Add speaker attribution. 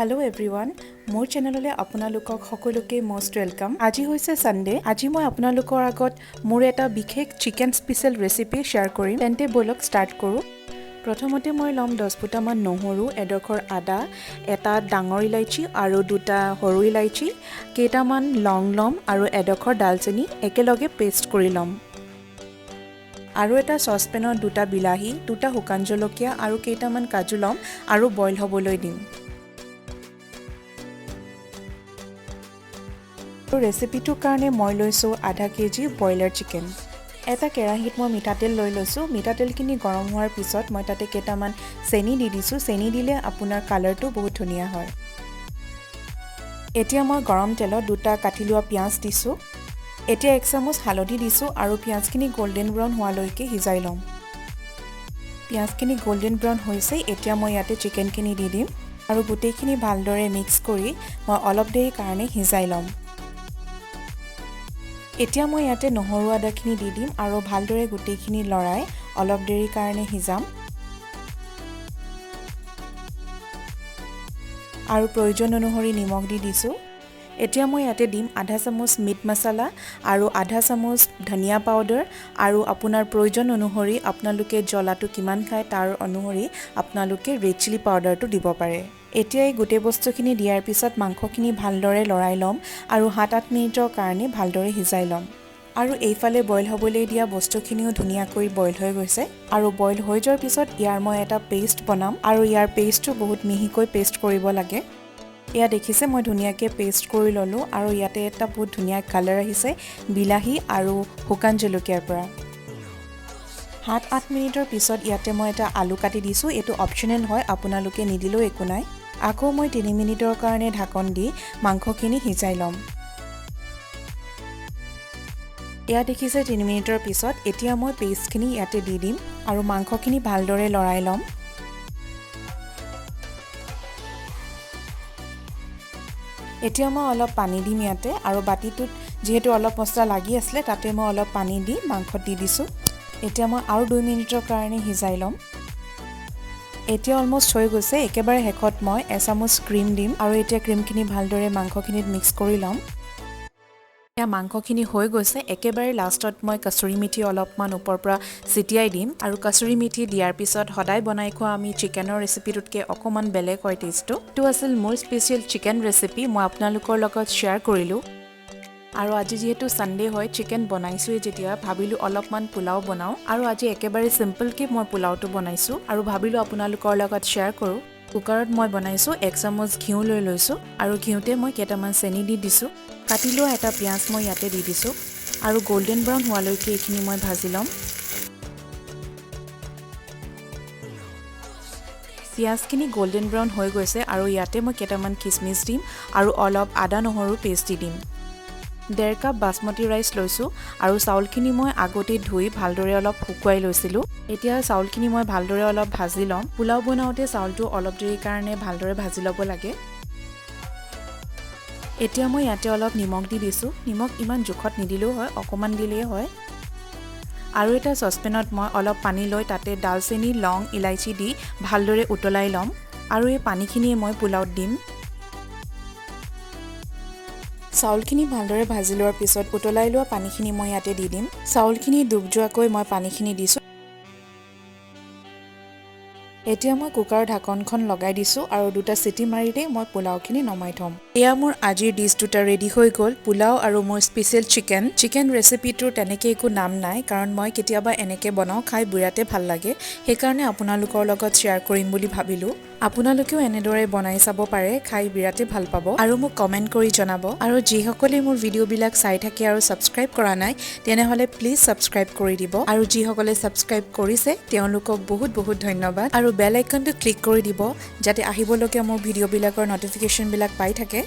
Speaker 1: Hello' everyone, মোৰ চেনেললৈ আপোনালোকক সকলোকে মষ্ট welcome. আজি হৈছে ছানডে। আজি মই আপোনালোকৰ আগত মোৰ এটা বিশেষ চিকেন স্পেচিয়েল ৰেচিপি শ্বেয়াৰ কৰিম। তেন্তে ব'লক, ষ্টাৰ্ট কৰোঁ। প্ৰথমতে মই ল'ম 10 ফুটামান নহৰু, এডোখৰ আদা, এটা ডাঙৰ ইলাচি আৰু দুটা সৰু ইলাচি, কেইটামান লং ল'ম আৰু এডোখৰ ডালচেনি একেলগে পেষ্ট কৰি ল'ম। আৰু এটা চচপেনত দুটা বিলাহী, দুটা শুকান জলকীয়া আৰু কেইটামান কাজু ল'ম আৰু বইল হ'বলৈ দিম। ৰেচিপিটোৰ কাৰণে মই লৈছোঁ আধা কেজি ব্ৰইলাৰ চিকেন। এটা কেৰাহীত মই মিঠাতেল লৈ লৈছোঁ। মিঠাতেলখিনি গৰম হোৱাৰ পিছত মই তাতে কেইটামান চেনি দি দিছোঁ। চেনি দিলে আপোনাৰ কালাৰটো বহুত ধুনীয়া হয়। এতিয়া মই গৰম তেলত দুটা কাটি লোৱা পিঁয়াজ দিছোঁ। এতিয়া এক চামুচ হালধি দিছোঁ আৰু পিঁয়াজখিনি গল্ডেন ব্ৰাউন হোৱালৈকে সিজাই ল'ম। পিঁয়াজখিনি গল্ডেন ব্ৰাউন হৈছে। এতিয়া মই ইয়াতে চিকেনখিনি দি দিম আৰু গোটেইখিনি ভালদৰে মিক্স কৰি মই অলপ দেৰিৰ কাৰণে সিজাই ল'ম। এতিয়া মই ইয়াতে নহৰু আদাখিনি দি দিম আৰু ভালদৰে গোটেইখিনি লৰাই অলপ দেৰিৰ কাৰণে সিজাম আৰু প্ৰয়োজন অনুসৰি নিমখ দি দিছোঁ। এতিয়া মই ইয়াতে দিম আধা চামুচ মিট মছলা আৰু আধা চামুচ ধনিয়া পাউডাৰ আৰু আপোনাৰ প্ৰয়োজন অনুসৰি, আপোনালোকে জ্বলাটো কিমান খায় তাৰ অনুসৰি আপোনালোকে ৰেড চিলি পাউডাৰটো দিব পাৰে। এতিয়া এই গোটেই বস্তুখিনি দিয়াৰ পিছত মাংসখিনি ভালদৰে লৰাই ল'ম আৰু 7-8 মিনিটৰ কাৰণে ভালদৰে সিজাই ল'ম। আৰু এইফালে বইল হ'বলৈ দিয়া বস্তুখিনিও ধুনীয়াকৈ বইল হৈ গৈছে। আৰু বইল হৈ যোৱাৰ পিছত ইয়াৰ মই এটা পেষ্ট বনাম আৰু ইয়াৰ পেষ্টটো বহুত মিহিকৈ পেষ্ট কৰিব লাগে। এয়া দেখিছে, মই ধুনীয়াকৈ পেষ্ট কৰি ল'লোঁ আৰু ইয়াতে এটা বহুত ধুনীয়া কালাৰ আহিছে বিলাহী আৰু শুকান জলকীয়াৰ পৰা। 7-8 মিনিটৰ পিছত ইয়াতে মই এটা আলু কাটি দিছোঁ। এইটো অপশ্যনেল হয়, আপোনালোকে নিদিলেও একো নাই। আকৌ মই 3 মিনিটৰ কাৰণে ঢাকন দি মাংসখিনি সিজাই ল'ম। এয়া দেখিছে, 3 মিনিটৰ পিছত এতিয়া মই পেষ্টখিনি ইয়াতে দি দিম আৰু মাংসখিনি ভালদৰে লৰাই ল'ম। এতিয়া মই অলপ পানী দিম ইয়াতে আৰু বাতিটোত যিহেতু অলপ মছলা লাগি আছিলে, তাতে মই অলপ পানী দি মাংসত দি দিছোঁ। এতিয়া মই আৰু 2 মিনিটৰ কাৰণে সিজাই ল'ম। এতিয়া অলমষ্ট হৈ গৈছে। একেবাৰে শেষত মই এচামুচ ক্ৰীম দিম আৰু এতিয়া ক্ৰীমখিনি ভালদৰে মাংসখিনিত মিক্স কৰি ল'ম। এতিয়া মাংসখিনি হৈ গৈছে। একেবাৰে লাষ্টত মই কচুৰি মেথি অলপমান ওপৰৰ পৰা ছিটিয়াই দিম। আৰু কচুৰি মেথি দিয়াৰ পিছত সদায় বনাই খোৱা আমি চিকেনৰ ৰেচিপিটোতকৈ অকণমান বেলেগ হয় টেষ্টটো। এইটো আছিল মোৰ স্পেচিয়েল চিকেন ৰেচিপি, মই আপোনালোকৰ লগত শ্বেয়াৰ কৰিলোঁ। আৰু আজি যিহেতু ছানডে হয়, চিকেন বনাইছোঁৱেই যেতিয়া, ভাবিলোঁ অলপমান পোলাও বনাওঁ। আৰু আজি একেবাৰে চিম্পলকৈ মই পোলাওটো বনাইছোঁ আৰু ভাবিলোঁ আপোনালোকৰ লগত শ্বেয়াৰ কৰোঁ। কুকাৰত মই বনাইছোঁ। এক চামুচ ঘিউ লৈ লৈছোঁ আৰু ঘিউতে মই কেইটামান চেনি দি দিছোঁ। কাটি লোৱা এটা পিঁয়াজ মই ইয়াতে দি দিছোঁ আৰু গল্ডেন ব্ৰাউন হোৱালৈকে এইখিনি মই ভাজি ল'ম। পিঁয়াজখিনি গল্ডেন ব্ৰাউন হৈ গৈছে আৰু ইয়াতে মই কেইটামান খিচমিচ দিম আৰু অলপ আদা নহৰু পেষ্ট দি দিম। 1.5 কাপ বাচমতি ৰাইচ লৈছোঁ আৰু চাউলখিনি মই আগতেই ধুই ভালদৰে অলপ শুকুৱাই লৈছিলোঁ। এতিয়া চাউলখিনি মই ভালদৰে অলপ ভাজি ল'ম। পোলাও বনাওঁতে চাউলটো অলপ দেৰিৰ কাৰণে ভালদৰে ভাজি ল'ব লাগে। এতিয়া মই ইয়াতে অলপ নিমখ দি দিছোঁ। নিমখ ইমান জোখত নিদিলেও হয়, অকণমান দিলেই হয়। আৰু এটা চচপেনত মই অলপ পানী লৈ তাতে ডালচেনি, লং, ইলাচি দি ভালদৰে উতলাই ল'ম আৰু এই পানীখিনিয়ে মই পোলাওত দিম। চাউলখিনি ভালদৰে ভাজি লোৱাৰ পিছত উতলাই লোৱা পানীখিনি মই ইয়াতে দি দিম। চাউলখিনি ডুব যোৱাকৈ মই পানীখিনি দিছোঁ। এতিয়া মই কুকাৰৰ ঢাকনখন লগাই দিছোঁ আৰু দুটা চিটি মাৰিলেই মই পোলাওখিনি নমাই থ'ম। এয়া মোৰ আজিৰ ডিছ দুটা ৰেডি হৈ গ'ল, পোলাও আৰু মোৰ স্পেচিয়েল চিকেন। চিকেন ৰেচিপিটোৰ তেনেকৈ একো নাম নাই, কাৰণ মই কেতিয়াবা এনেকৈ বনাওঁ, খাই বিৰাটেই ভাল লাগে। সেইকাৰণে আপোনালোকৰ লগত শ্বেয়াৰ কৰিম বুলি ভাবিলোঁ। আপোনালোকেও এনেদৰে বনাই চাব পাৰে, খাই বিৰাটেই ভাল পাব আৰু মোক কমেণ্ট কৰি জনাব। আৰু যিসকলে মোৰ ভিডিঅ'বিলাক চাই থাকে আৰু ছাবস্ক্ৰাইব কৰা নাই, তেনেহ'লে প্লিজ ছাবস্ক্ৰাইব কৰি দিব। আৰু যিসকলে ছাবস্ক্ৰাইব কৰিছে, তেওঁলোকক বহুত বহুত ধন্যবাদ। আৰু বেল আইকনটো ক্লিক কৰি দিব, যাতে আহিবলগীয়া মোৰ ভিডিঅ'বিলাকৰ ন'টিফিকেশ্যনবিলাক পাই থাকে।